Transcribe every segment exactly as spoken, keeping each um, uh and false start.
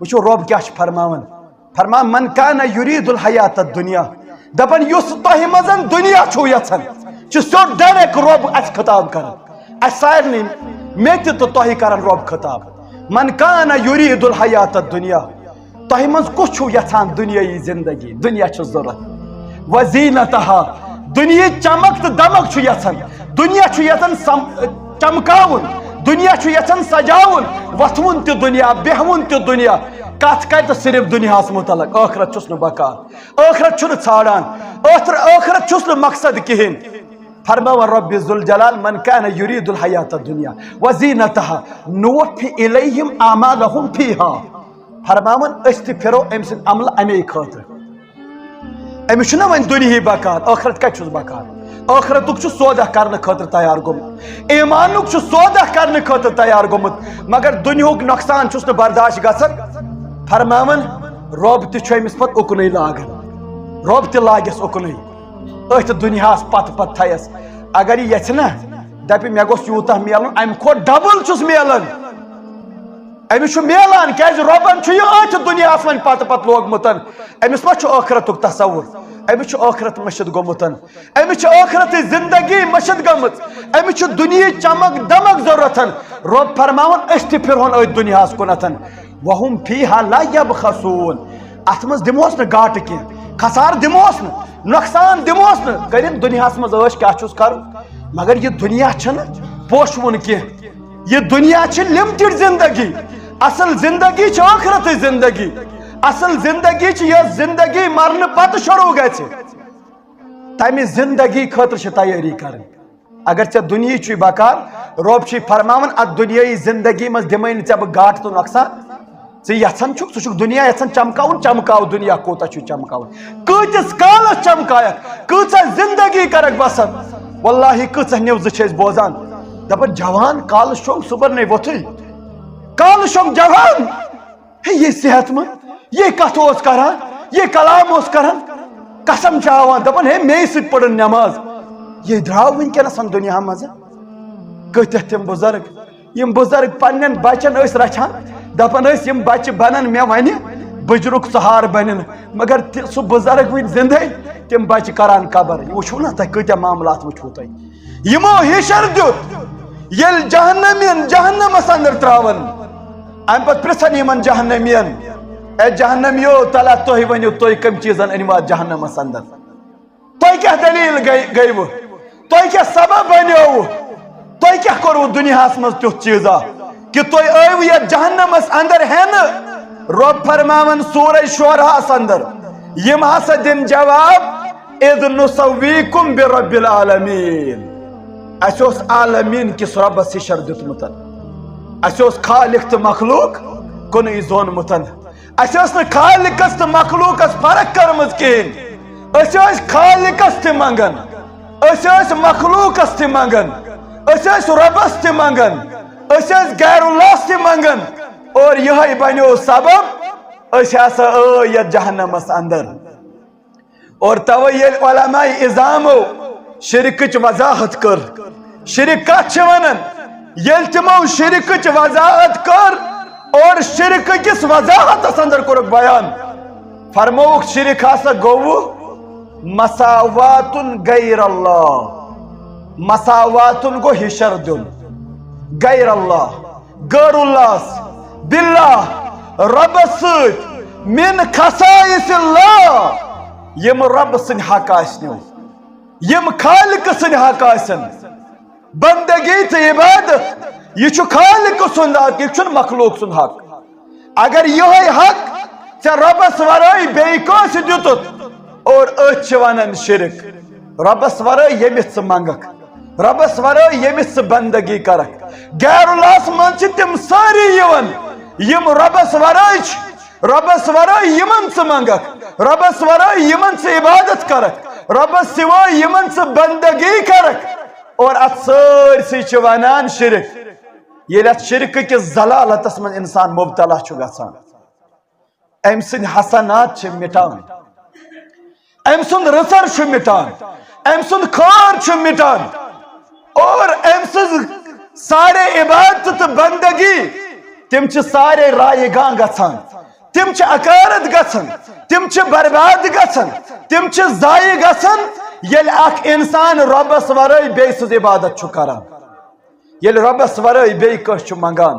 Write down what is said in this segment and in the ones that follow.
وٕچھِو رۄب کیٛاہ چھُ فرماوان۔ فرمان، "من کان یرید الحیات الدنیا"، دَپان یُس تۄہہِ منٛز دُنیا چھُو یَژھان، چھُ سیوٚد ڈایریکٹ رۄب اَسہِ خطاب کران۔ اَسہِ سارنٕے، مےٚ تہِ تہٕ تۄہہِ کران رۄب خطاب۔ "من کان یرید الحیات الدنیا"، تۄہہِ منٛز کُس چھُو یَژھان دُنیٲیی زندگی، دُنیا چھُ ضوٚرَتھ؟ "وزینتہا"، دُنیہٕچ چمک تہٕ دمک چھُ یَژھان، دُنیا چھُ یَژھان سم-، چمکاوُن، دُنیا چھُ یَژھان سجاوُن، وۄتھوُن تہِ دُنیا، بیٚہوُن تہِ دُنیا۔ کَتھ کَرِ تہٕ صرف دُنیاہَس مُتعلق، ٲخرت چھُس نہٕ بکار، ٲخرت چھُنہٕ ژھانڈان، ٲخر-، ٲخرت چھُس نہٕ مقصد کِہیٖنۍ۔ فرماوان رۄب ذوالجلال، "من کان یرید الحیات الدنیا وزینتہا نوفی الیہم اعمالہم فیہا"۔ فرماوان، أسۍ تہِ پھِرو أمۍ سٕنٛدۍ عملہٕ اَمے خٲطرٕ۔ أمِس چھُنہ وۄنۍ دُنیہٕے بکار، ٲخرت کَتہِ چھُس بکار؟ ٲخرتُک چھُ سودہ کرنہٕ خٲطرٕ تیار گوٚمُت، ایمانُک چھُ سودہ کرنہٕ خٲطرٕ تیار گوٚمُت، مگر دُنیہُک نۄقصان چھُس نہٕ برداشت گژھان۔ فرماوان، رۄب تہِ چھُ أمِس پتہٕ اُکنُے لاگان، رۄب تہِ لاگٮ۪س اُکنُے۔ أتھۍ دُنیاہَس پتہٕ پتہٕ تھایَس۔ اگر یہِ یَژھِ نہ، دَپہِ، "مےٚ گوٚژھ یوٗتاہ میلُن، اَمہِ کھۄتہٕ ڈبل چھُس میلان۔" أمِس چھُ میلان، کیٛازِ رۄبَن چھُ یہِ أتھۍ دُنیاہَس وۄنۍ پتہٕ پتہٕ لوگمُت۔ أمِس ما چھُ ٲخرتُک تصوُر؟ أمِس چھُ ٲخرت مٔشِتھ گوٚمُت۔ أمِس چھِ ٲخرتٕچ زندگی مٔشِتھ گٔمٕژ۔ أمِس چھُ دُنیہٕچ چمک دمک ضروٗرت۔ رۄب فرماوان، أسۍ تہِ پھِرہون أتھۍ دُنیاہَس کُنَتھ۔ "وہم فیہا لا یبخسون"۔ اَتھ منٛز دِمہوس نہٕ گاٹہٕ کینٛہہ، خسارٕ دِمہوس نہٕ، نۄقصان دِمہوس نہٕ۔ کٔرِتھ دُنیاہَس منٛز عٲش کیٛاہ چھُس کَرُن؟ مگر یہِ دُنیا چھَنہٕ پوشوُن کینٛہہ۔ یہِ دُنیا چھِ لِمٹِڈ زندگی۔ اَصٕل زندگی چھِ ٲخرتٕچ زندگی۔ اَصٕل زندگی چھِ یۄس زندگی مرنہٕ پتہٕ شروٗع گژھِ۔ تَمہِ زندگی خٲطرٕ چھِ تیٲری کَرٕنۍ۔ اگر ژےٚ دُنیہٕچ چھُے بکار، رۄب چھُے فرماوان، اَتھ دُنیٲیی زندگی منٛز دِمَے نہٕ ژےٚ بہٕ گاٹہٕ تہٕ نۄقصان۔ ژٕ یژھان چھُکھ، ژٕ چھُکھ دُنیا یژھان چمکاوُن، چمکاو دُنیا کوٗتاہ چھُے چمکاوُن، کۭتِس کالس چمکایکھ، کۭژاہ زندگی کرکھ بسر۔ واللہ کۭژاہ نِوزٕ چھِ أسۍ بوزان، دپان جوان کالہٕ شۄنٛگ صُبحن نے وۄتھٕے، کالہٕ شۄنٛگ جوان، ہے یہِ صحت منٛد، یہِ کتھ اوس کران، یہِ کلام اوس کران، قسم چھِ ہاوان دپان ہے مے سۭتۍ پٔرٕن نٮ۪ماز۔ یہِ درٛاو وٕنکیٚنس دُنیا منٛز۔ کۭتیاہ تِم بُزرگ، یِم بُزرگ پننٮ۪ن بچن ٲسۍ رچھان، دپان ٲسۍ، "یِم بچہِ بنن مےٚ وۄنۍ بُجرُک سہار بنن"، مگر تہِ-، سُہ بُزرگ وٕنہِ زندے، تِم بچہِ کران قبر۔ یہِ وٕچھو نا تۄہہِ، کۭتیاہ معاملات وٕچھو تۄہہِ۔ یِمو حشر دیُت، ییٚلہِ جہنمین جہنمس اندر تراون، امہِ پتہٕ پرژھن یِمن جہنمین، "اے جہنمیو، تلہ تُہۍ ؤنِو، تُہۍ کٔمۍ چیٖزن أنِو اتھ جہنمس اندر؟" تۄہہِ کیٛاہ دٔلیٖل گٔے-، گٔیوٕ؟ تۄہہِ کیٛاہ سبب بنیووٕ؟ تۄہہِ کیٛاہ کوٚروٕ دُنیاہس منٛز تیُتھ چیٖزا کہِ تُہۍ ٲیوٕ یتھ جہنمس اندر ہٮ۪نہٕ؟ رۄب فرماوان سورہ شعراہس اندر، یِم ہسا دِن جواب، "اذ نسویکم برب العالمین"۔ اسہِ اوس عالمین کِس رۄبس حشر دیُتمُت۔ اسہِ اوس خالق تہٕ مخلوق کُنُے زونمُت۔ اسہِ ٲس نہٕ خالقس تہٕ مخلوقس فرق کٔرمٕژ کِہیٖنۍ۔ أسۍ ٲسۍ خالقس تہِ منگان، أسۍ ٲسۍ مخلوقس تہِ منگان، أسۍ ٲسۍ رۄبس تہِ منگان، أسۍ ٲسۍ غیر اللہس تہِ منگان۔ اور یِہوٚے بنیو سبب، أسۍ ہسا ٲے یتھ جہنمس اندر۔ اور توے ییٚلہِ علماء عظامو شرکٕچ وضاحت کٔر، شرک کتھ چھِ ونان، ییٚلہِ تِمو شرکٕچ وضاحت کٔر اور شرک کِس وضاحتس اندر کوٚرُکھ بیان، فرمووُکھ، شرک ہسا گوٚو مساواتُن غیر اللہ، مساواتُن گوٚو حشر دیُن غیر اللہ، غیر اللہس، باللہ، رۄبس سۭتۍ، من خصائص اللہ، یِم رۄبہٕ سٕنٛدۍ حق آسنو، یِم خالقہٕ سٕنٛدۍ حق آسن، بندگی تہٕ عبادت، یہِ چھُ خالقہٕ سُنٛد حق، یہِ چھُنہٕ مخلوق سُنٛد حق۔ اگر یِہوٚے حق ژےٚ رۄبس ورٲے بیٚیہِ کٲنٛسہِ دیُتُتھ، اور أتھۍ چھِ ونان شرک۔ رۄبس ورٲے ییٚمِس ژٕ منگکھ، رۄبس ورٲے ییٚمِس ژٕ بندگی کرکھ، غیر اللہس منٛز چھِ تِم سٲری یِوان، یِم رۄبس ورٲے چھِ، رۄبس ورٲے یِمن ژٕ منگکھ، رۄبس ورٲے یِمن ژٕ عبادت کرکھ، رۄبس سوائے یِمن ژٕ بندگی کرکھ، اور اتھ سٲرسٕے چھِ ونان شرک۔ ییٚلہِ اتھ شرک کِس ضلالتس منٛز انسان مبتلا چھُ گژھان، أمۍ سٕنٛدۍ حسنات چھِ مٹان، أمۍ سُنٛد رٕژر چھُ مٹان، أمۍ سُنٛد خٲر چھُ مٹان، اور أمۍ سٕنٛز سارے عبادت تہٕ بندگی، تِم چھِ سارے رایگاں گژھان۔ تِم چھِ اکارت گژھان، تِم چھِ برباد گژھان، تِم چھِ ضایع گژھان، ییٚلہِ اکھ انسان رۄبس ورٲے بیٚیہِ سٕنٛز عبادت چھُ کران، ییٚلہِ رۄبس ورٲے بیٚیہِ کٲنٛسہِ چھُ منٛگان۔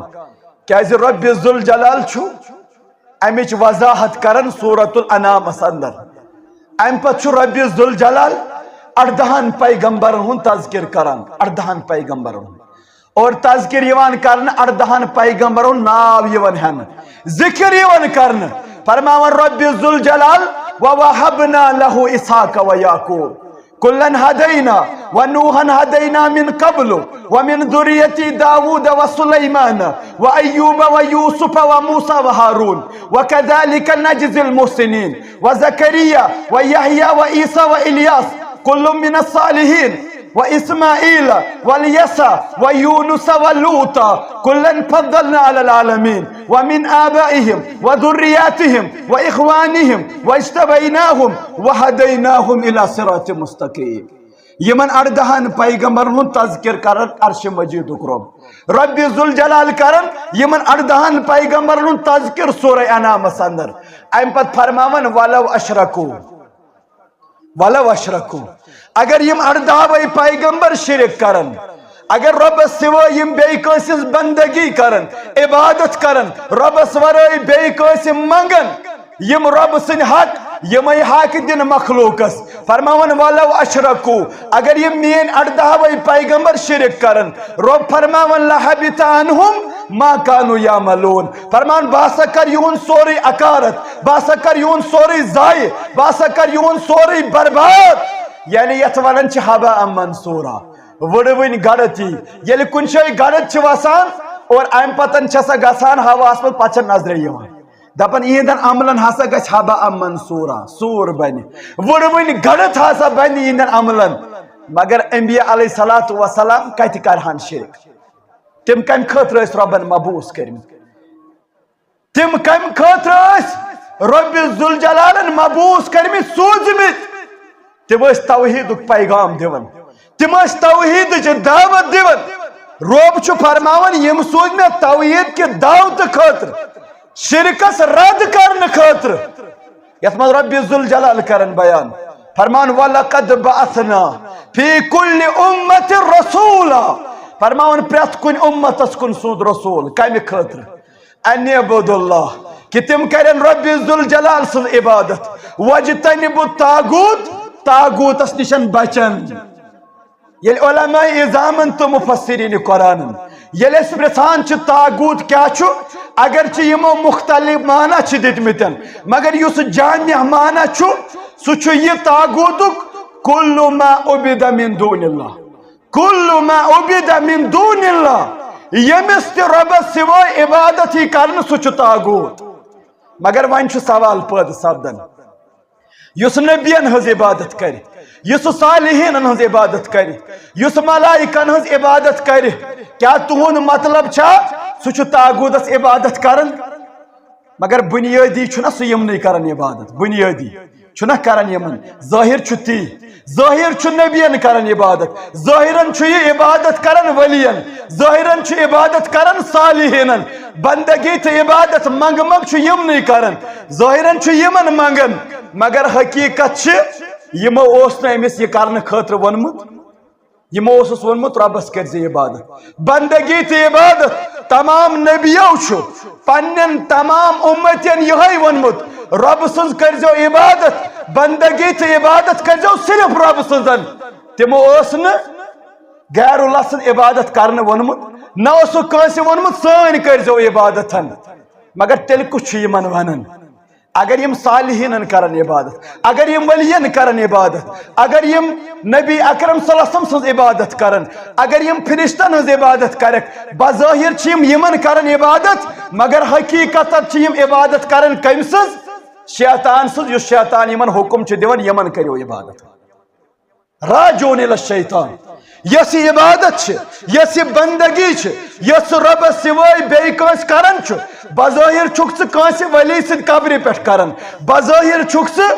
کیازِ رۄبِ ذوالجلال چھُ امِچ وضاحت کران سورۃ الانعامس اندر۔ امہِ پتہٕ چھُ رۄبِ ذوالجلال اردہن پیغمبرن ہُنٛد تذکر کران، اردہن پیغمبرن ہُنٛد۔ اور تذکر یِوان کرنہٕ، اردہن پیغمبرن ہُنٛد ناو یِوان ہٮ۪نہٕ، ذکر یِوان کرنہٕ۔ فرماوان رۄبِ ذوالجلال، "ووهبنا له إسحاق ويعقوب كلا هدينا ونوحا هدينا من قبل ومن ذريته داود وسليمان وأيوب ويوسف وموسى وهارون وكذلك نجزي المحسنين وزكريا ويحيى وعيسى وإلياس كل من الصالحين وإسماعيل واليسع ويونس ولوطا كلا فضلنا على العالمين ومن آبائهم وذرياتهم وإخوانهم واجتبيناهم وهديناهم إلى صراط مستقيم." یِمن اردہن پیغمبرن ہُنٛد تذکر کران عرش مجیدُک رۄب، رۄبِ ذوالجلال کران یِمن اردہن پیغمبرن ہُنٛد تذکر سورہ انعامس اندر۔ امہِ پتہٕ فرماوان، "ولو اشرکو"، ولو اشرکو، اگر یِم اردہوے پیغمبر شرک کرن، اگر رۄبس سوٲے یِم بیٚیہِ کٲنٛسہِ ہٕنٛز بندگی کرن، عبادت کرن، رۄبس ورٲے بیٚیہِ کٲنٛسہِ منٛگن، یِم رۄب سٕنٛدۍ حق، یِمے حق دِن مخلوقس۔ فرماوان، "ولو اشرکو"، اگر یِم میٲنۍ اردہوے پیغمبر شرک کرن، رۄب فرماوان، "لحبط عنہم ما کانوا یعملون"، فرمان، بہٕ ہسا کر یِہُنٛد سورُے اکارت، بہٕ ہسا کر یِہُنٛد سورُے ضایع، بہٕ ہسا کر یِہُنٛد سورُے برباد۔ یعنی یتھ ونان چھِ ہباء منثورا، وٕڑوٕنۍ گڑتھ یی۔ ییٚلہِ کُنہِ جایہِ گڑتھ چھِ وسان اور امہِ پتن چھِ سۄ گژھان ہواہس منٛز، پتہٕ چھےٚ نظرِ یِوان۔ دپان، یِہنٛدٮ۪ن عملن ہسا گژھِ ہباء منثورا، سوٗر بنہِ، وٕڑوٕنۍ گڑتھ ہسا بنہِ یِہنٛدٮ۪ن عملن۔ مگر انبیاء علیہ الصلوۃ والسلام کتہِ کرہن شرک؟ تِم کمہِ خٲطرٕ ٲسۍ رۄبن مبعوث کٔرمٕتۍ؟ تِم کمہِ خٲطرٕ ٲسۍ رۄبِ ذوالجلالن مبعوث کٔرمٕتۍ، سوٗزمٕتۍ؟ تِم ٲسۍ توحیدُک پیغام دِوان، تِم ٲسۍ توحیدٕچ دعوت دِوان۔ رۄب چھُ فرماوان، یِم سوٗزۍ مےٚ توحید کہِ دعوتہٕ خٲطرٕ، شرکس رد کرنہٕ خٲطرٕ۔ یتھ منٛز رۄبِ ذوالجلال کرن بیان، فرمان، "ولقد بعثنا في كل أمة رسولا"، فرماوان، پرٛٮ۪تھ کُنہِ اُمتس کُن سوٗز رسول۔ کمہِ خٲطرٕ؟ "ان اعبدوا اللہ"، کہِ تِم کرن رۄبِ ذوالجلال سٕنٛز عبادت، "واجتنبوا الطاغوت"، طاغوتس نِشن بچن۔ ییٚلہِ علماء عظامن تہٕ مفسرین قرآنن ییٚلہِ أسۍ پرژھان چھِ طاغوت کیٛاہ چھُ، اگرچہِ یِمو مختلف معنی چھِ دِتمٕتٮ۪ن، مگر یُس جامع معنی چھُ، سُہ چھُ یہِ طاغوتُک، "کل ما عبد من دون اللہ"، "کل ما عبد من دون اللہ"، ییٚمِس تہِ رۄبس سوٲے عبادت یی کرنہٕ، سُہ چھُ طاغوت۔ مگر وۄنۍ چھُ سوال پٲدٕ سپدان، یُس نبین ہٕنٛز عبادت کرِ، یُس صالحینن ہٕنٛز عبادت کرِ، یُس ملائکن ہٕنٛز عبادت کرِ، کیٛاہ تُہُنٛد مطلب چھا سُہ چھُ طاغوتس عبادت کران؟ مگر بنیٲدی چھُنہ سُہ یِمنٕے کران عبادت، بنیٲدی چھُنہ کران یِمن۔ ظٲہر چھُ تی، ظٲہر چھُ نبین کران عبادت، ظٲہرن چھُ یہِ عبادت کران ولین، ظٲہرن چھُ عبادت کران صالحینن۔ بندگی تہٕ عبادت منٛگہٕ منٛگ چھُ یِمنٕے کران، ظٲہرن چھُ یِمن منٛگان، مگر حقیقت چھِ یِمو اوس نہٕ أمِس یہِ کرنہٕ خٲطرٕ ووٚنمُت۔ یِمو اوسُس ووٚنمُت، "رۄبس کٔرزِ عبادت۔" بندگی تہٕ عبادت تمام نبیو چھُ پننٮ۪ن تمام امتین یِہوٚے ووٚنمُت، "رۄبہٕ سٕنٛز کٔرزیو عبادت، بندگی تہٕ عبادت کٔرزیو صرف رۄبہٕ سٕنٛزن۔" تِمو اوس نہٕ غیر اللہ سٕنٛز عبادت کرنہٕ ووٚنمُت، نہ اوسُکھ کٲنٛسہِ ووٚنمُت، "سٲنۍ کٔرزیو عبادتن۔" مگر تیٚلہِ کُس چھُ یِمن ونان؟ اگر یِم صالحینن کرن عبادت، اگر یِم ولین کرن عبادت، اگر یِم نبی اکرم صلی اللہ علیہ وسلم سٕنٛز عبادت کرن، اگر یِم فرشتن ہٕنٛز عبادت کرکھ، بظٲہر چھِ یِم یِمن کرن عبادت، مگر حقیقتن چھِ یِم عبادت کران کٔمۍ سٕنٛز؟ شیطان سٕنٛز، یُس شیطان یِمن حکم چھُ دِوان، یِمن کٔرِو عبادت۔ راجعون الی الشیطان۔ یۄس یہِ عبادت چھِ، یۄس یہِ بندگی چھِ، یۄس ژٕ رۄبس سوٲے بیٚیہِ کٲنٛسہِ کران چھُ، بظٲہر چھُکھ ژٕ کٲنٛسہِ ولی سٕنٛدِ قبرِ پٮ۪ٹھ کران، بظٲہر چھُکھ ژٕ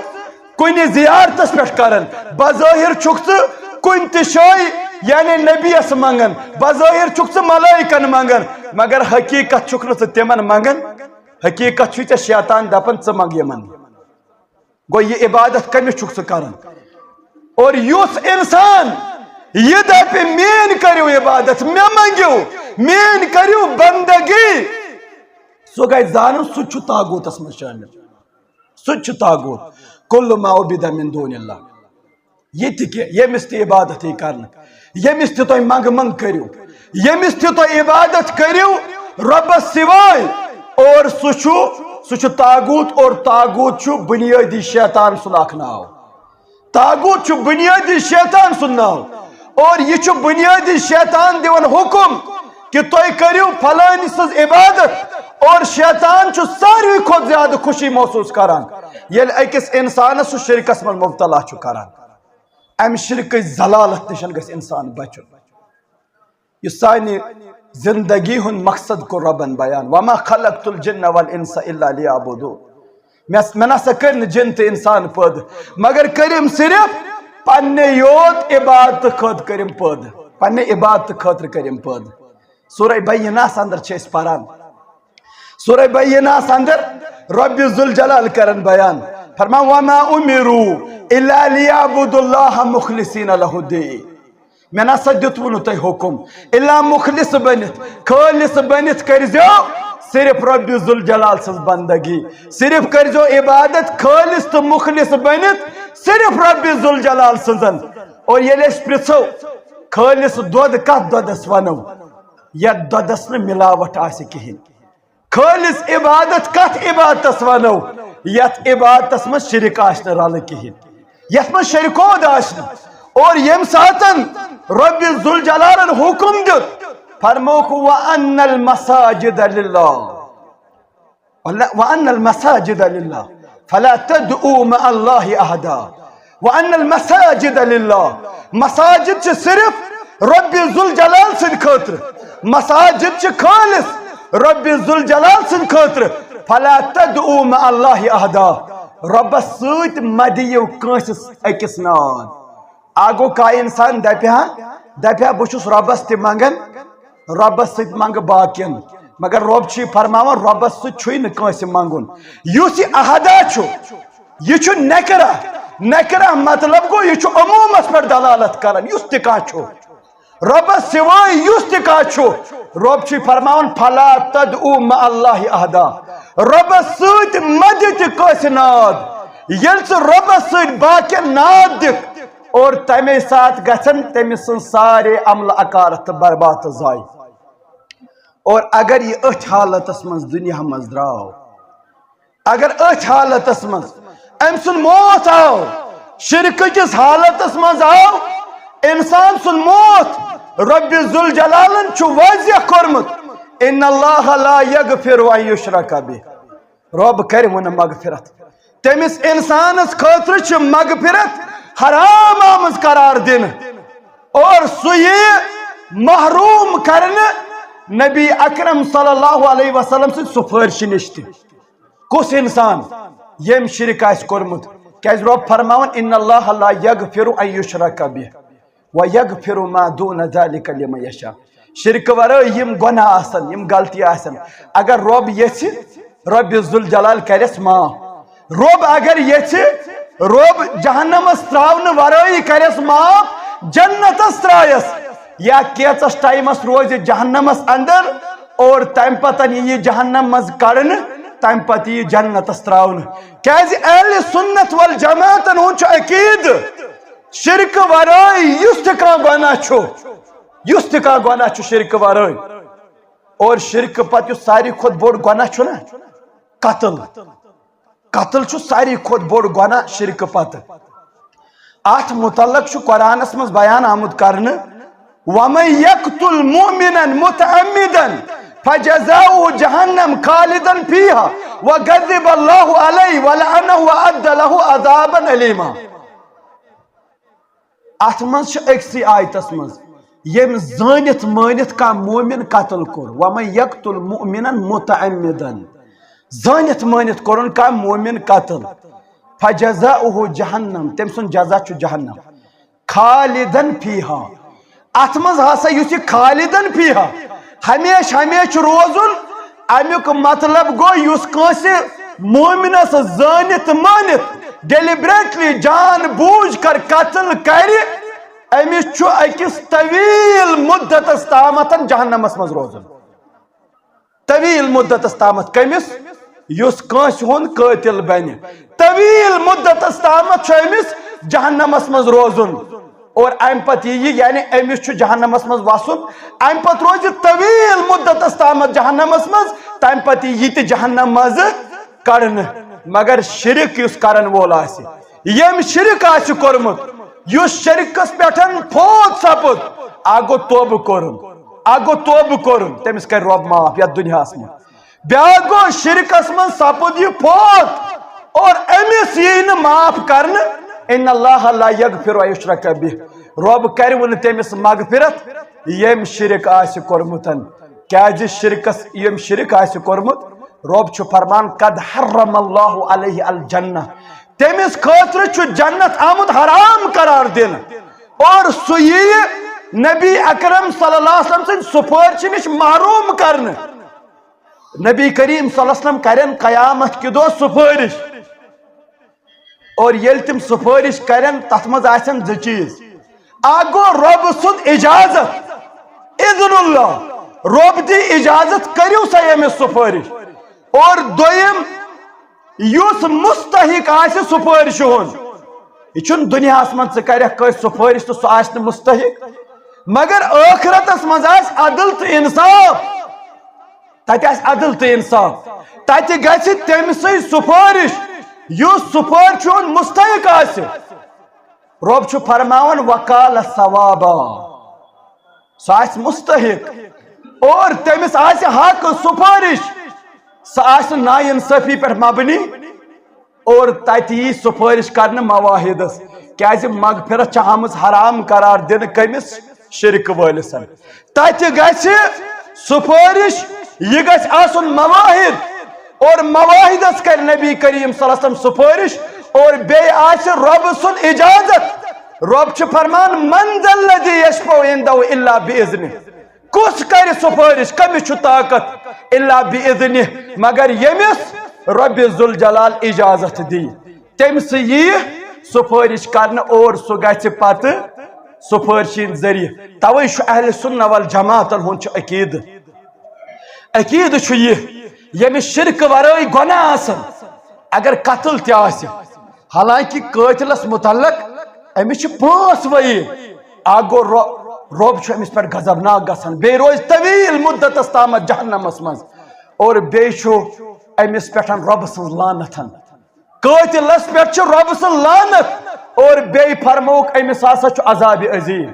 کُنہِ زیارتس پٮ۪ٹھ کران، بظٲہر چھُکھ ژٕ کُنہِ تہِ جایہِ یعنی نبیَس منٛگان، بظٲہر چھُکھ ژٕ ملائکن منٛگان، مگر حقیقت چھُکھ نہٕ ژٕ تِمن منٛگان۔ حقیقت چھُے ژےٚ شیطان دپان، ژٕ منٛگ یِمن۔ گوٚو، یہِ عبادت کٔمِس چھُکھ ژٕ کران؟ اور یُس انسان یہِ دپہِ، میٲنۍ کٔرِو عبادت، مےٚ منٛگِو، میٲنۍ کٔرِو بندگی، سُہ گژھِ زانُن، سُہ تہِ چھُ طاغوتس منٛز شٲمِل۔ سُہ تہِ چھُ طاغوت۔ کل ما عبد من دون اللہ۔ یہِ تہِ کہِ ییٚمِس تہِ عبادت یی کرنہٕ، ییٚمِس تہِ تُہۍ منٛگہٕ منٛگ کٔرِو، ییٚمِس تہِ تُہۍ عبادت کٔرِو رۄبس سوائے، اور سُہ چھُ، سُہ چھُ طاغوت، اور طاغوت چھُ بنیٲدی شیطان سُنٛد اکھ ناو۔ طاغوت چھُ بنیٲدی شیطان سُنٛد ناو، اور یہِ چھُ بنیٲدی شیطان دِوان حکم کہِ تُہۍ کٔرِو فلٲنۍ سٕنٛز عبادت، اور شیطان چھُ ساروی کھۄتہٕ زیادٕ خوشی محسوٗس کران ییٚلہِ أکِس انسانس سُہ شرکس منٛز مبتلا چھُ کران۔ امہِ شرکٕچ ذلالت نِش گژھِ انسان بچُن۔ یہِ سانہِ زندگی ہُنٛد مقصد کوٚر رۄبن بیان، وما خلقت الجن والانس الا لیعبدون۔ مےٚ، مےٚ نسا کٔرۍ نہٕ جِن تہٕ انسان پٲدٕ، مگر کٔرِم صرف پننہِ یوت عبادتہٕ خٲطرٕ کٔرِم پٲدٕ، پننہِ عبادتہٕ خٲطرٕ کٔرِم پٲدٕ۔ سورہ بینہس اندر چھِ أسۍ پران، سورہ بینہس اندر رب ذوالجلال کرن بیان، فرمان، وما امروا الا لیعبدوا اللہ مخلصین لہ الدین۔ مےٚ نسا دیُتوٕ نہٕ تۄہہِ حُکم الا مخلص بٔنِتھ، خٲلص بٔنِتھ کٔرۍزیو صرف رۄبِ ذوالجلال سٕنٛز بندگی، صرف کٔرۍزیو عبادت خٲلص تہٕ مخلص بٔنِتھ صرف رۄبِ ذوالجلال سٕنٛزن۔ اور ییٚلہِ أسۍ پرٛژھو، خٲلص دۄد کتھ دۄدس ونو؟ یتھ دۄدس نہٕ ملاوٹھ آسہِ کِہیٖنۍ۔ خٲلص عبادت کتھ عبادتس ونو؟ یتھ عبادتس منٛز شرک آسہِ نہٕ رلہٕ کِہیٖنۍ، یتھ منٛز شرکود آسہِ نہٕ۔ اور ییٚمہِ ساتن رۄبِ ذوالجلالن حکم دیُت، فرمووُکھ، وَأَنَّ الْمَسَاجِدَ لِلَّهِ، وَأَنَّ الْمَسَاجِدَ لِلَّهِ فَلَا تَدْعُوا مَعَ اللَّهِ أَحَدًا۔ وَأَنَّ الْمَسَاجِدَ لِلَّهِ، مساجد چھِ صرف رۄبِ ذوالجلال سٕنٛدِ خٲطرٕ، مساجد چھِ خٲلص رۄبِ ذوالجلال سٕنٛدِ خٲطرٕ۔ فَلَا تَدْعُوا مَعَ اللَّهِ أَحَدًا، رۄبس سۭتۍ مہ دِیِو کٲنٛسہِ أکِس ناد۔ آ گوٚو، کانٛہہ انسان دپہِ ہا، دپہِ ہا، بہٕ چھُس رۄبس تہِ منٛگان، رۄبس سۭتۍ منٛگہٕ باقین، مگر رۄب چھُے فرماوان، رۄبس سۭتۍ چھُے نہٕ کٲنٛسہِ منٛگُن۔ یُس یہِ احدا چھُ، یہِ چھُ نکرہ۔ نکرہ مطلب گوٚو، یہِ چھُ عمومس پٮ۪ٹھ دلالت کران، یُس تہِ کانٛہہ چھُ۔ رۄبس سوائے یُس تہِ کانٛہہ چھُ، رۄب چھُے فرماوان، فلا تدعو مع اللہ احدا۔ رۄبس سۭتۍ مہ دِ تہِ کٲنٛسہِ ناد۔ ییٚلہِ ژٕ رۄبس سۭتۍ باقین ناد دِکھ، اور تمے ساتہٕ گژھن تٔمۍ سٕنٛز سارے عملہٕ اکارتھ تہٕ برباد تہٕ ضایع۔ اور اگر یہِ أتھۍ حالتس منٛز دُنیا منٛز درٛاو، اگر أتھۍ حالتس منٛز أمۍ سُنٛد موت آو، شرکہٕ کِس حالتس منٛز آو اِنسان سُنٛد موت، رۄبِ ذوالجلالن چھُ واضح کوٚرمُت، ان اللہ لا یغفر ان یشرک بہ، رۄب کرِ وۄنۍ مغفرت۔ تٔمِس اِنسانس خٲطرٕ چھِ مغفرت حرام آمٕژ قرار دِنہٕ، اور سُہ یِیہِ محروم کرنہٕ نبی اکرم صلی اللہ علیہ وسلم سٕنٛدِ سفٲرشہِ نِش تہِ۔ کُس اِنسان ییٚمۍ شرک آسہِ کوٚرمُت؟ کیازِ رۄب فرماوان، ان اللہ لا یغفر ان یشرک بہ ویغفر ما دون ذلک لمن یشاء۔ شرکہٕ ورٲے یِم گۄناہ آسن، یِم غلطی آسن، اگر رۄب یژھِ، رۄبِ ذوالجلال کرٮ۪س معاف۔ رۄب اگر یژھِ، رۄب جہنمس تراونہٕ ورٲیی کرٮ۪س معاف، جنتس ترایس، یا کینٛژس ٹایمس روزِ جہنمس اندر، اور تمہِ پتن یی یہِ جہنم منٛز کڑنہٕ، تمہِ پتہٕ یی جنتس تراونہٕ۔ کیازِ اہل سنت والجماعتن ہُنٛد چھُ عقیدٕ، شرکہٕ ورٲے یُس تہِ کانٛہہ گۄناہ چھُ، یُس تہِ کانٛہہ گۄناہ چھُ شرکہٕ ورٲے، اور شرکہٕ پتہٕ یُس ساروی کھۄتہٕ بوٚڑ گۄناہ چھُ نا، قتل۔ قتل چھُ ساروی کھۄتہٕ بوٚڑ گۄناہ شرکہٕ پتہٕ۔ اتھ متعلق چھُ قرآنس منٛز بیان آمُت کرنہٕ، ومن یقتل مؤمنا متعمدا فجزاؤہ جہنم خالدا فیہا وغضب اللہ علیہ ولعنہ واعد لہ عذابا علیما۔ اتھ منٛز چھِ أکسٕے آیتس منٛز، ییٚمۍ زٲنِتھ مٲنِتھ کانٛہہ مومن قتل کوٚر، ومن یقتل مؤمنا متعمدا، زٲنِتھ مٲنِتھ کوٚرُن کانٛہہ مومن قتل، فجزاؤہ جہنم، تٔمۍ سُنٛد جزا چھُ جہنم، خالدا فیہا، اتھ منٛز ہسا یُس یہِ خالدن فیہا، ہمیشہِ ہمیشہِ روزُن، امیُک مطلب گوٚو، یُس کٲنٛسہِ مومنس زٲنِتھ مٲنِتھ ڈیلیبریٹلی، جان بوٗجھ کر قتل کرِ، أمِس چھُ أکِس طویل مدتس تامتھ جہنمس منٛز روزُن۔ طویل مدتس تامتھ کٔمِس؟ یُس کٲنٛسہِ ہُنٛد قٲتل بنہِ، طویل مدتس تامتھ چھُ أمِس جہنمس منٛز روزُن۔ اور امہِ پتہٕ یی یہِ، یعنی أمِس چھُ جہنمس منٛز وسُن، امہِ پتہٕ روزِ طویل مدتس تامتھ جہنمس منٛز، تمہِ پتہٕ یی یہِ تہِ جہنم منٛزٕ کڑنہٕ۔ مگر شرک یُس کرن وول آسہِ، ییٚمۍ شرک آسہِ کوٚرمُت، یُس شرکس پٮ۪ٹھ فوت سپُد، اکھ گوٚو توبہٕ کوٚرُن، اکھ گوٚو توبہٕ کوٚرُن، تٔمِس کرِ رۄب معاف یتھ دُنیاہس منٛز۔ بیاکھ گوٚو، شرکس منٛز سپُد یہِ فوت اور أمِس یی نہٕ معاف کرنہٕ۔ ان اللہ لا یغفر ان یشرک بہ، رۄب کرِ وۄنۍ تٔمِس مغفرت ییٚمۍ شرک آسہِ کوٚرمُت۔ کیازِ شرکس، ییٚمۍ شرک آسہِ کوٚرمُت، رۄب چھُ فرمان، قد حرم اللہ علیہ الجنہ، تٔمِس خٲطرٕ چھُ جنت آمُت حرام قرار دِنہٕ۔ اور سُہ ییہِ نبی اکرم صلی اللہ علیہ وسلم سٕنٛدِ سفٲرشہِ نِش محروم کرنہٕ۔ نبی کریم صلی اللہ علیہ وسلم کرن قیامت کہِ دۄہ سفٲرش۔ اور ییٚلہِ تِم سفٲرش کرن، تتھ منٛز آسن زٕ چیٖز۔ اکھ گوٚو رۄب سُنٛد اجازت، اذن اللہ، رۄب دی اجازت، کٔرِو سا ییٚمِس سفٲرش۔ اور دوٚیِم، یُس مستحق آسہِ سفٲرشہِ ہُنٛد، یہِ چھُنہٕ دُنیاہس منٛز ژٕ کرکھ کٲنٛسہِ سفٲرش تہٕ سُہ آسہِ نہٕ مستحق، مگر ٲخرتس منٛز آسہِ عدل تہٕ انصاف۔ تتہِ آسہِ عدل تہٕ انصاف، تتہِ گژھِ تٔمۍ سٕے سفٲرش، یُس سفٲرشہِ ہُنٛد مستحق آسہِ۔ رۄب چھُ فرماوان، وقال ثوابا، سُہ آسہِ مستحق اور تٔمِس آسہِ حق سفٲرش، سُہ آسہِ ناانصٲفی پٮ۪ٹھ مبنی۔ اور تتہِ یی سفٲرش کرنہٕ مواحدس، کیازِ مغفرت چھِ آمٕژ حرام قرار دِنہٕ کٔمِس؟ شرک وٲلِسن۔ تتہِ گژھِ سفٲرش، یہِ گژھِ آسُن مواحد، اور مواحدس کرِ نبی کریم صلی اللہ علیہ وسلم سفٲرش، اور بیٚیہِ آسہِ رۄب سُنٛد اجازت۔ رۄب چھُ فرمان، من ذا الذی یشفع عندہ الا باذنہ، کُس کرِ سفٲرش، کٔمِس چھُ طاقت؟ الا باذنہ، مگر ییٚمِس رۄبِ ذوالجلال اجازت دی، تٔمۍ سٕے یی سفٲرش کرنہٕ اور سُہ گژھِ پتہٕ سفٲرشہِ ہٕنٛدۍ ذٔریعہٕ۔ توے چھُ اہل سنہ والجماعتن ہُنٛد چھُ عقیدٕ۔ عقیدٕ چھُ یہِ، ییٚمِس شرکہٕ ورٲے گۄناہ آسن، اگر قتل تہِ آسہِ، حالانکہ قٲتلس متعلق أمِس چھِ پانٛژھ ؤری۔ اکھ گوٚو رو-، رۄب چھُ أمِس پٮ۪ٹھ غضبناک گژھان، بیٚیہِ روزِ طویل مدتس تامتھ جہنمس منٛز، اور بیٚیہِ چھُ أمِس پٮ۪ٹھ رۄبہٕ سٕنٛز لعنت۔ قٲتلس پٮ۪ٹھ چھُ رۄبہٕ سٕنٛز لعنت، اور بیٚیہِ فرمووُکھ، أمِس ہسا چھُ عذابِ عظیم۔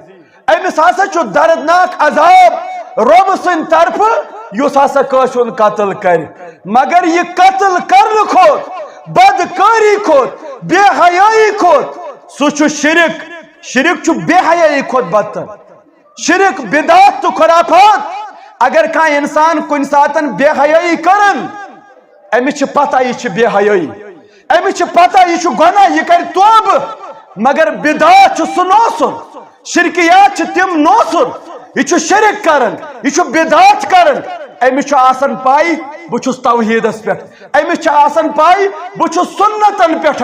أمِس ہسا چھُ دردناک عذاب رۄبہٕ سٕنٛدِ طرفہٕ، یُس ہسا کٲنٛسہِ ہُنٛد قتل کرِ۔ مگر یہِ قتل کرنہٕ کھۄتہٕ، بدکٲری کھۄتہٕ، بے حیٲیی کھۄتہٕ، سُہ چھُ شرک۔ شرک چھُ بے حیٲیی کھۄتہٕ بدتر۔ شرک، بدعت تہٕ خرافات۔ اگر کانٛہہ انسان کُنہِ ساتن بے حیٲیی کرن، أمِس چھِ پتہ یہِ چھِ بے حیٲیی، أمِس چھِ پتہ یہِ چھُ گۄناہ، یہِ کرِ توبہٕ، مگر بدعت چھُ سُہ نوسُر، شرکیات چھِ تِم نوسُر، یہِ چھُ شرک کران، یہِ چھُ بدعت کران۔ أمِس چھُ آسان پاے، بہٕ چھُس توحیٖدس پٮ۪ٹھ، أمِس چھِ آسان پاے، بہٕ چھُس سُنتن پٮ۪ٹھ،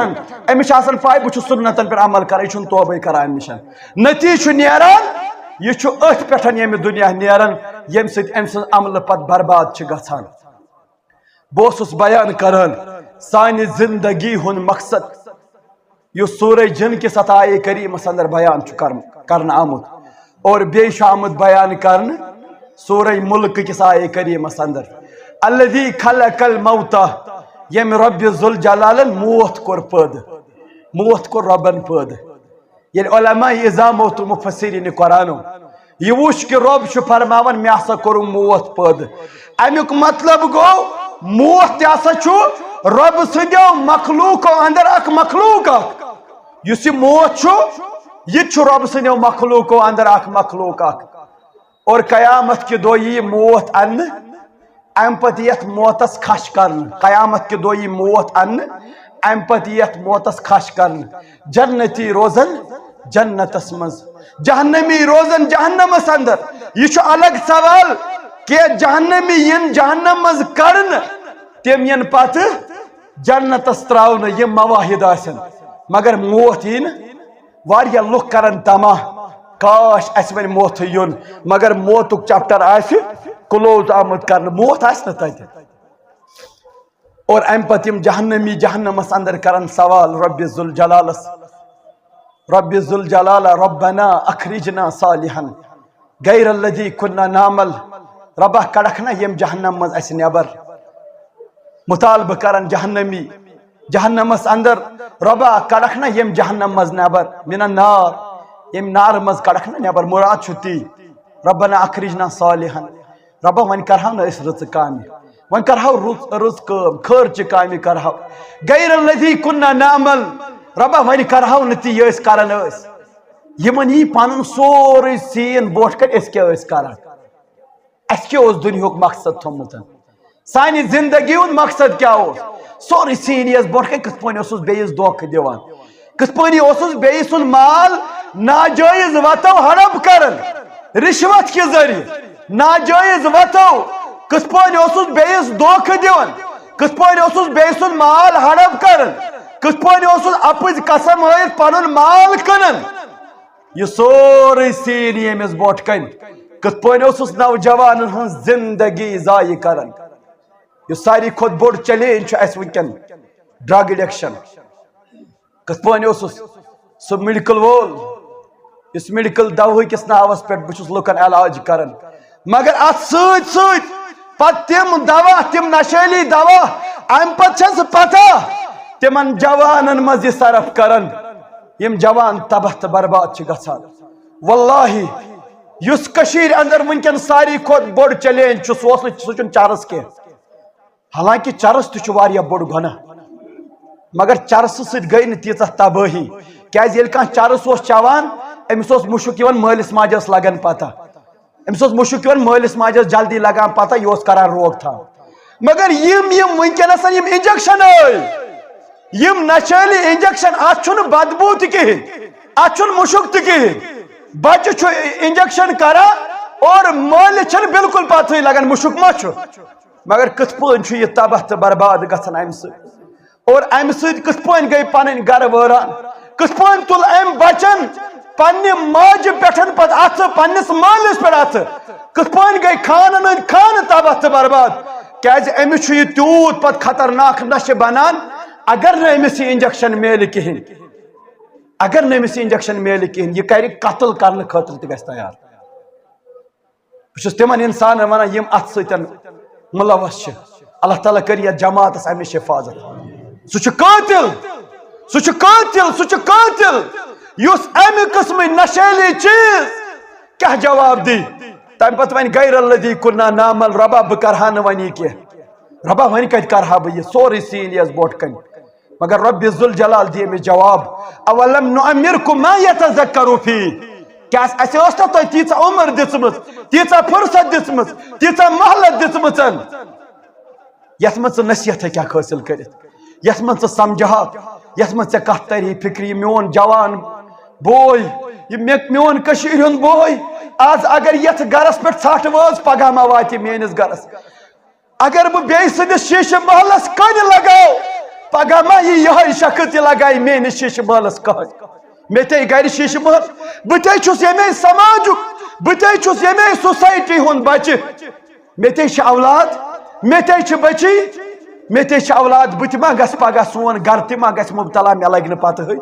أمِس چھِ آسان پاے، بہٕ چھُس سُنتن پٮ۪ٹھ عمل کران، یہِ چھُنہٕ توبے کران اَمہِ نِش۔ نتیٖجہٕ چھُ نیران، یہِ چھُ أتھۍ پٮ۪ٹھ ییٚمہِ دُنیا نیران، ییٚمہِ سۭتۍ أمۍ سٕنٛز عملہٕ پتہٕ برباد چھِ گژھان۔ بہٕ اوسُس بیان کران سانہِ زندگی ہُنٛد مقصد، یُس سورہ جن کِس اتھ آیے کریمس اندر بیان چھُ کرن-، کرنہٕ آمُت، اور بیٚیہِ چھُ آمُت بیان کرنہٕ سورہ ملک کِس آیے کریمس اندر، الذی خلق الموت، ییٚمہِ رۄبِ ذوالجلالن موت کوٚر پٲدٕ، موت کوٚر رۄبن پٲدٕ۔ ییٚلہِ علماء عظامو تہٕ مفسرین قرآنو یہِ وُچھ کہِ رۄب چھُ فرماوان، مےٚ ہسا کوٚرُم موت پٲدٕ۔ اَمیُک مطلب گوٚو، موت تہِ ہسا چھُ رۄبہٕ سٕنٛدیو مخلوٗقو اندر اکھ مخلوٗق اکھ۔ یُس یہِ موت چھُ، یہِ تہِ چھُ رۄبہٕ سٕنٛدیو مخلوٗقو اندر اکھ مخلوٗق اکھ۔ اور قیامت کہِ دۄہ یی موت اننہٕ، امہِ پتہٕ یتھ موتس کھش کرنہٕ، قیامت کہِ دۄہ یی موت اننہٕ، امہِ پتہٕ یتھ موتس کھش کرنہٕ۔ جنتی روزن جنتس منٛز، جہنمی روزن جہنمس اندر۔ یہِ چھُ الگ سوال کینٛہہ جہنمی یِن جہنم منٛز کڑنہٕ، تِم یِن پتہٕ جنتس تراونہٕ، یِم مواحد آسن، مگر موت یی نہٕ۔ واریاہ لُکھ کرن طمع، کاش اسہِ وۄنۍ موتھٕے یُن، مگر موتُک چیپٹر آسہِ کلوز آمُت کرنہٕ، موت آسہِ نہٕ تتہِ۔ اور امہِ پتہٕ یِم جہنمی جہنمس اندر کرن سوال رب ذوالجلالس، رب ذوالجلال، ربنا اخرجنا صالحا غیر الذی کنا نعمل، ربا کڑکھ نہ ییٚمہِ جہنم منٛز اسہِ نٮ۪بر۔ مطالبہٕ کرن جہنمی جہنمس اندر، ربا کڑکھ نہ ییٚمہِ جہنم منٛز نٮ۪بر، من النار، ییٚمہِ نارٕ منٛز کڑکھ نہ نٮ۪بر، مراد چھُ تی، ربنا اخرجنا صالحا، ربا وۄنۍ کرہاو نہٕ أسۍ رٕژٕ کامہِ، وۄنۍ کرہاو رٕژ رٕژ کٲم، خٲرچہِ کامہِ کرہاو، غیر الذی کنا نعمل، ربا وۄنۍ کرہاو نہٕ تی یہِ أسۍ کران ٲسۍ۔ یِمن یی پنُن سورُے سین برونٛٹھ کنہِ أسۍ کیٛاہ ٲسۍ کران، اسہِ کیٛاہ اوس دُنیہُک مقصد تھوٚمُت، سانہِ زندگی ہُنٛد مقصد کیٛاہ اوس، سورُے سین یِیَس برونٛٹھ کنہِ کِتھ پٲٹھۍ اوسُس بیٚیِس دھوکہٕ دِوان، کِتھ پٲٹھۍ اوسُس بیٚیہِ سُنٛد مال ناجٲیز وتو ہڑپ کران، رشوت کہِ ذٔریعہٕ، ناجٲیز وتو، کِتھ پٲٹھۍ اوسُس بیٚیِس دھوکہٕ دِوان، کِتھ پٲٹھۍ اوسُس بیٚیہِ سُنٛد مال ہڑپ کران، کِتھ پٲٹھۍ اوسُس اپٕزۍ قسم ہٲیِتھ پنُن مال کٕنان۔ یہِ سورُے سین ییٚمِس برونٛٹھ کنہِ، کِتھ پٲٹھۍ اوسُس نوجوانن ہٕنٛز زندگی ضایع کران۔ یُس ساروی کھۄتہٕ بوٚڑ چیلنج چھُ اسہِ وٕنکیٚن، ڈرگ ایڈکشن۔ کِتھ پٲٹھۍ اوسُس سُہ میڈیکل وول، یُس میڈیکل دوہہٕ کِس ناوس پٮ۪ٹھ بہٕ چھُس لُکن علاج کران، مگر اتھ سۭتۍ سۭتۍ پتہٕ تِم دوا، تِم نشٲلی دوا، امہِ پتہٕ چھس پتہ تِمن جوانن منٛز یہِ صرف کران، یِم جوان تباہ تہٕ برباد چھِ گژھان۔ واللہ، یُس کٔشیٖرِ اندر وٕنکیٚن ساروی کھۄتہٕ بوٚڑ چیلنج چھُ، سُہ اوس نہٕ، سُہ چھُنہٕ چرس کینٛہہ۔ حالانکہ چرس تہِ چھُ واریاہ بوٚڑ گۄناہ، مگر چرسہٕ سۭتۍ گٔے نہٕ تیٖژاہ تبٲہی، کیازِ ییٚلہِ کانٛہہ چرس اوس چٮ۪وان، أمِس اوس مُشُک یِوان، مٲلِس ماجہِ ٲس لگان پتہ، أمِس اوس مُشُک یِوان، مٲلِس ماجہِ ٲس جلدی لگان پتہ، یہِ اوس کران روک تھام۔ مگر یِم، یِم وٕنکیٚنس یِم انجیکشن ٲے، یِم نشٲلی انجیکشن، اتھ چھُنہٕ بدبو تہِ کِہیٖنۍ، اتھ چھُنہٕ مُشُک تہِ کِہیٖنۍ۔ بچہِ چھُ انجیکشن کران اور مٲلِس چھنہٕ بالکل پتہٕے لگان مُشُک ما چھُ۔ مگر کِتھ پٲٹھۍ چھُ یہِ تباہ تہٕ برباد گژھان امہِ سۭتۍ؟ اور امہِ سۭتۍ کِتھ پٲٹھۍ گٔے پنٕنۍ گرٕ وٲران؟ کِتھ پٲٹھۍ تُل امہِ بچن پننہِ ماجہِ پٮ۪ٹھ پتہٕ اتھٕ، پننِس مٲلِس پٮ۪ٹھ اتھٕ؟ کِتھ پٲٹھۍ گٔے خانن ہٕنٛدۍ خانہٕ تباہ تہٕ برباد؟ کیازِ أمِس چھُ یہِ تیوٗت پتہٕ خطرناک نشہٕ بنان، اگر نہٕ أمِس یہِ انجیکشن میلہِ کِہیٖنۍ، اگر نہٕ أمِس یہِ انجیکشن میلہِ کِہیٖنۍ، یہِ کرِ قتل کرنہٕ خٲطرٕ تہِ گژھِ تیار۔ بہٕ چھُس تِمن انسانن ونان، یِم اتھ سۭتۍ ملوث چھِ۔ اللہ تعالیٰ کٔرِنۍ یتھ جماعتس امہِ نِش حفاظت۔ سُہ چھُ قٲتِل، سُہ چھُ قٲتِل، سُہ چھُ قٲتِل، یُس امہِ قٕسمٕکۍ نشیلی چیز کیٛاہ جواب دی؟ تمہِ پتہٕ ونہِ، غیر الذی کنا نعمل، ربا، بہٕ کرہا نہٕ وۄنۍ یہِ کینٛہہ۔ ربا، وۄنۍ کتہِ کرہا بہٕ یہِ؟ سورُے سین یِیَس برونٛٹھ کنہِ۔ مگر رب ذوالجلال دِیہِ أمِس جواب، اولم نعمرکم ما یتذکر فیہ، کیٛاہ اسہِ ٲس نہ تۄہہِ تیٖژاہ عمر دِژمٕژ، تیٖژاہ فرصت دِژمٕژ، تیٖژاہ مہلت دِژمٕژ، یتھ منٛز ژٕ نصیحت ہیٚکہِ ہاکھ حٲصِل کٔرِتھ، یتھ منٛز ژٕ سمجھہاکھ، یتھ منٛز ژےٚ کتھ ترِ فکرِ، یہِ میون جوان بوے، یہِ مےٚ، میون کٔشیٖرِ ہُنٛد بوے، آز اگر یتھ گرس پٮ۪ٹھ ژھٹھ وٲژ، پگاہ ما واتہِ میٲنِس گرس؟ اگر بہٕ بیٚیہِ سٕنٛدِس شیٖشہٕ محلس کَنہِ لگاو، پگاہ ما یی یِہوٚے شخص، یہِ لگایہِ میٲنِس شیٖشہٕ محلس کَنہِ؟ مےٚ تے گرِ شیٖشہٕ محل، بہٕ تے چھُس ییٚمے سماجُک، بہٕ تے چھُس ییٚمے سوسایٹی ہُنٛد بچہِ۔ مےٚ تے چھِ اولاد، مےٚ تے چھِ بچی، مےٚ تے چھِ اولاد، بہٕ تہِ ما گژھٕ پگاہ، سون گرٕ تہِ ما گژھِ مبتلا، مےٚ لگہِ نہٕ پتہٕ ہٕے۔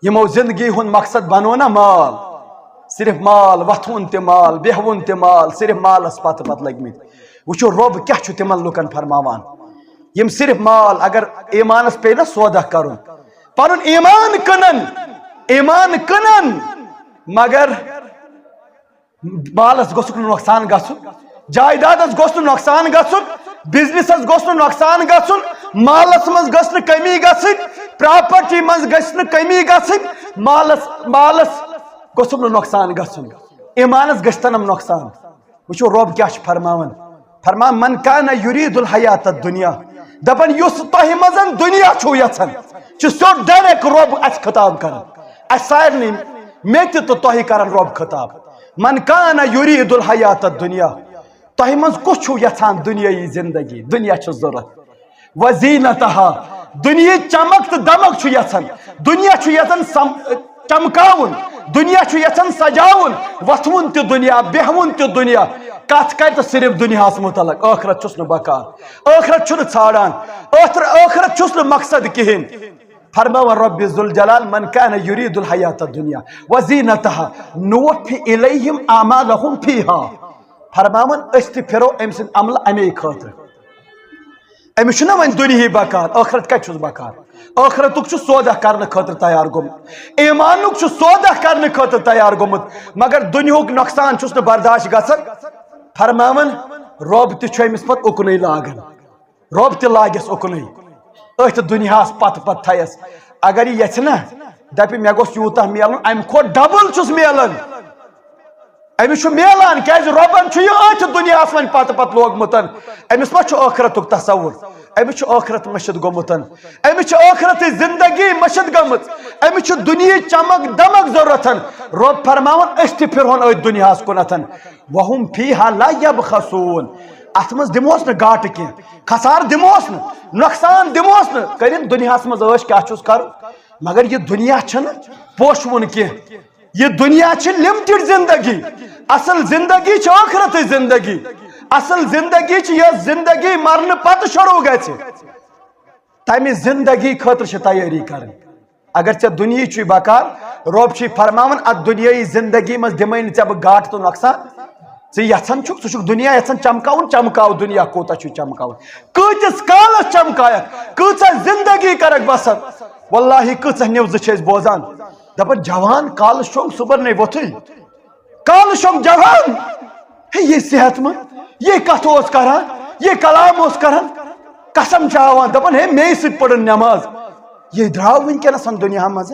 یِمو زندگی ہُنٛد مقصد بنوو نا مال، صرف مال، وۄتھُن تہِ مال، بیہوُن تہِ مال، صرف مالس پتہٕ پتہٕ لٔگۍ مٕتۍ۔ وٕچھِو رۄب کیٛاہ چھُ تِمن لُکن فرماوان، یِم صرف مال، اگر ایمانس پیٚیہِ نا سودا کرُن، پنُن ایمان کٕنن، ایمان کٕنن، مگر مالس گوٚژھُکھ نہٕ نۄقصان گژھُن، جائیدادس گوٚژھ نہٕ نۄقصان گژھُن، بزنسس گوٚژھ نہٕ نۄقصان گژھُن، مالس منٛز گٔژھ نہٕ کمی گژھٕنۍ، پراپرٹی منٛز گٔژھ نہٕ کمی گژھٕنۍ، مالس، مالس گوٚژھُم نہٕ نۄقصان گژھُن، ایمانس گژھِ تنم نۄقصان۔ وٕچھِو رۄب کیٛاہ چھُ فرماوان، فرمان، من کان یرید الحیات الدنیا، دپان یُس تۄہہِ منٛز دُنیا چھُو یژھان، چھُ سیوٚد ڈائریکٹ رۄب اسہِ خطاب کران، اسہِ سارنٕے، مےٚ تہِ تہٕ تۄہہِ کران رۄب خطاب۔ من کان یرید الحیات الدنیا، تۄہہِ منٛز کُس چھُو یژھان دُنیٲیی زندگی؟ دُنیا چھُ ضوٚرتھ۔ وزینتہا، دُنیہٕچ چمک تہٕ دمک چھُ یژھان۔ دُنیا چھُ یژھان سم-، چمکاوُن۔ دُنیا چھُ یژھان سجاوُن۔ وۄتھوُن تہِ دُنیا، بیہوُن تہِ دُنیا۔ کتھ کرِ تہٕ صرف دُنیاہس متعلق۔ ٲخرت چھُس نہٕ بکار۔ ٲخرت چھُنہٕ ژھانڈان۔ ٲخر-، ٲخرت چھُس نہٕ مقصد کِہینۍ۔ فرماوان رب ذوالجلال، من کان یرید الحیات الدنیا وزینتہا نوفی الیہم اعمالہم فیہا۔ فرماوان، أسۍ تہِ پھرو أمۍ سٕنٛدۍ عملہٕ اَمے خٲطرٕ۔ أمِس چھُنہ وۄنۍ دُنیہٕے بکار، ٲخرت کتہِ چھُس بکار؟ ٲخرتُک چھُ سودہ کرنہٕ خٲطرٕ تیار گوٚمُت، ایمانُک چھُ سودہ کرنہٕ خٲطرٕ تیار گوٚمُت، مگر دُنیہُک نۄقصان چھُس نہٕ برداشت گژھان۔ فرماوان، رۄب تہِ چھُ أمِس پتہٕ اُکنُے لاگان۔ رۄب تہِ لاگٮ۪س اُکنُے، أتھۍ دُنیاہس پتہٕ پتہٕ تھایس۔ اگر یہِ یژھِ نہ، دپہِ، مےٚ گوٚژھ یوٗتاہ میلُن، امہِ کھۄتہٕ ڈبل چھُس میلان۔ أمِس چھُ میلان، کیازِ رۄبن چھُ یہِ أتھۍ دُنیاہس وۄنۍ پتہٕ پتہٕ لوگمُت۔ أمِس ما چھُ ٲخرتُک تصور؟ أمِس چھُ ٲخرت مٔشِتھ گوٚمُت۔ أمِس چھِ ٲخرتٕچ زندگی مٔشِتھ گٔمٕژ۔ أمِس چھُ دُنیہٕچ چمک دمک ضروٗرت۔ رۄب فرماوان، أسۍ تہِ پھرہون أتھۍ دُنیاہس کُنتھ۔ وہم فیہا لا یبخسون۔ اتھ منٛز دِمہوس نہٕ گاٹہٕ کینٛہہ، خسارٕ دِمہوس نہٕ، نۄقصان دِمہوس نہٕ۔ کٔرِتھ دُنیاہس منٛز عٲش کیٛاہ چھُس کرُن؟ مگر یہِ دُنیا چھُنہٕ پوشوُن کینٛہہ۔ یہِ دُنیا چھِ لِمٹِڈ زندگی۔ اصل زندگی چھِ ٲخرتٕچ زندگی۔ اصل زندگی چھِ یۄس زندگی مرنہٕ پتہٕ شروع گژھِ۔ تمہِ زندگی خٲطرٕ چھِ تیٲری کرٕنۍ۔ اگر ژےٚ دُنیہٕچ چھُے بکار، رۄب چھُے فرماوان، اتھ دُنیٲیی زندگی منٛز دِمے نہٕ ژےٚ بہٕ گاٹہٕ تہٕ نۄقصان۔ ژٕ یژھان چھُکھ، ژٕ چھُکھ دُنیا یژھان چمکاوُن، چمکاو دُنیا کوٗتاہ چھُے چمکاوُن، کۭتِس کالس چمکایکھ، کۭژاہ زندگی کرکھ بسر۔ واللہ کۭژاہ نِوزٕ چھِ أسۍ بوزان، دپان جوان کالہٕ شۄنٛگ صبحن نے وۄتھٕے، کالہٕ شۄنٛگ جوان، ہے، یہِ صحت مند، یہِ کتھ اوس کران، یہِ کلام اوس کران، قسم چاوان، دپان، ہے، مے سۭتۍ پٔرٕن نماز۔ یہِ درٛاو وٕنکیٚنس دُنیا منٛز۔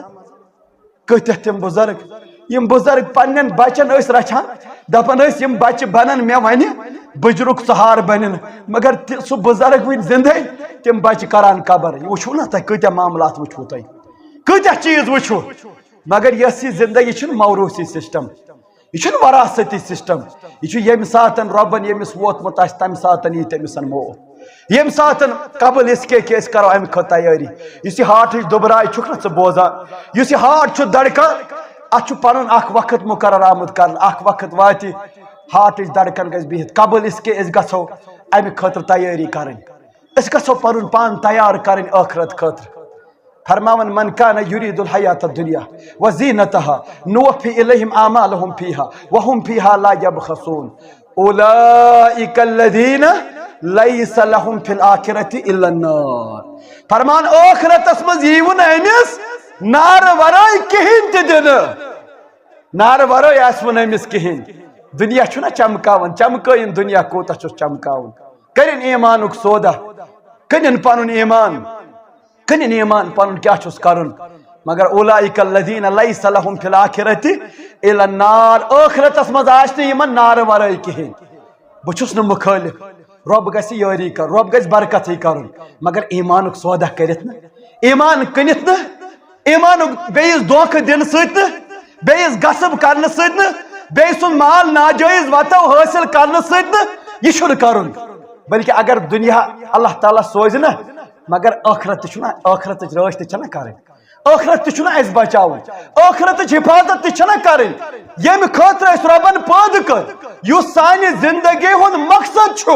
کۭتیاہ تِم بُزرگ، یِم بُزرگ پننٮ۪ن بچن ٲسۍ رچھان، دپان ٲسۍ، یِم بچہِ بنن مےٚ وۄنۍ بُجرُک سہار بنن، مگر تہِ-، سُہ بُزرگ وٕنہِ زندے، تِم بچہِ کران قبر۔ یہِ وٕچھو نا تۄہہِ، کۭتیاہ معاملات وٕچھو تۄہہِ، کۭتیاہ چیٖز وٕچھو۔ مگر یۄس یہِ زندگی چھُنہٕ موروثی سسٹم، یہِ چھُنہٕ وراثتی سسٹم۔ یہِ چھُ ییٚمہِ ساتن رۄبن ییٚمِس ووتمُت آسہِ، تمہِ ساتن یی تٔمِس موت۔ ییٚمہِ ساتن قبل اس کے کہ أسۍ کرو امہِ خٲطرٕ تیٲری۔ یُس یہِ ہارٹٕچ دُبراے چھُکھ نہ ژٕ بوزان، یُس یہِ ہارٹ چھُ دڑکان، اتھ چھُ پنُن اکھ وقت مقرر آمُت کرنہٕ۔ اکھ وقت واتہِ، ہارٹٕچ دڑکن گژھِ بِہِتھ۔ قبل اس کے أسۍ گژھو امہِ خٲطرٕ تیٲری کرٕنۍ۔ أسۍ گژھو پنُن پان تیار کرٕنۍ ٲخرت خٲطرٕ۔ فرماوان، من کان یرید الحیات الدنیا وزینتہا نوفی الیہم اعمالہم فیہا وہم فیہا لا یبخسون۔ اولئک الذین لیس لہم فی الآخرۃ الا النار۔ فرمان، ٲخرتس منٛز ییٖوٕ نہٕ أمِس نارٕ ورٲے کِہیٖنۍ تہِ دِنہٕ۔ نارٕ ورٲے آسہِ وُن أمِس کِہیٖنۍ۔ دُنیا چھُنہ چمکاوان، چمکٲیِن دُنیا کوٗتاہ چھُس چمکاوُن۔ کٔرِن ایٖمانُک سودا، کٕنِن پنُن ایٖمان، کٕنِن ایٖمان پنُن کیٛاہ چھُس کرُن۔ مگر اولئک الذین لیس لہم فی الآخرۃ الا النار، ٲخرتس منٛز آسہِ نہٕ یِمن نارٕ ورٲے کِہیٖنۍ۔ بہٕ چھُس نہٕ مُخٲلف، رۄب گژھِ یٲری کرُن، رۄب گژھِ برکتٕے کرُن، مگر ایٖمانُک سودا کٔرِتھ نہٕ، ایٖمان کٕنِتھ نہٕ، ایٖمانُک بیٚیِس دھوکہٕ دِنہٕ سۭتۍ نہٕ، بیٚیِس غصب کرنہٕ سۭتۍ نہٕ، بیٚیہِ سُنٛد مال ناجٲیز وتو حٲصِل کرنہٕ سۭتۍ نہٕ، یہِ چھُنہٕ کرُن۔ بلکہِ اگر دُنیا اللہ تعالیٰ سوزِ نہ، مگر ٲخرت تہِ چھُنہ، ٲخرتٕچ رٲچھ تہِ چھنہ کرٕنۍ۔ ٲخرت تہِ چھُنہ اَسہِ بچاوُن، ٲخرتٕچ حفاظت تہِ چھنہ کرٕنۍ، ییٚمہِ خٲطرٕ أسۍ رۄبن پٲدٕ کٔر، یُس سانہِ زندگی ہُنٛد مقصد چھُ۔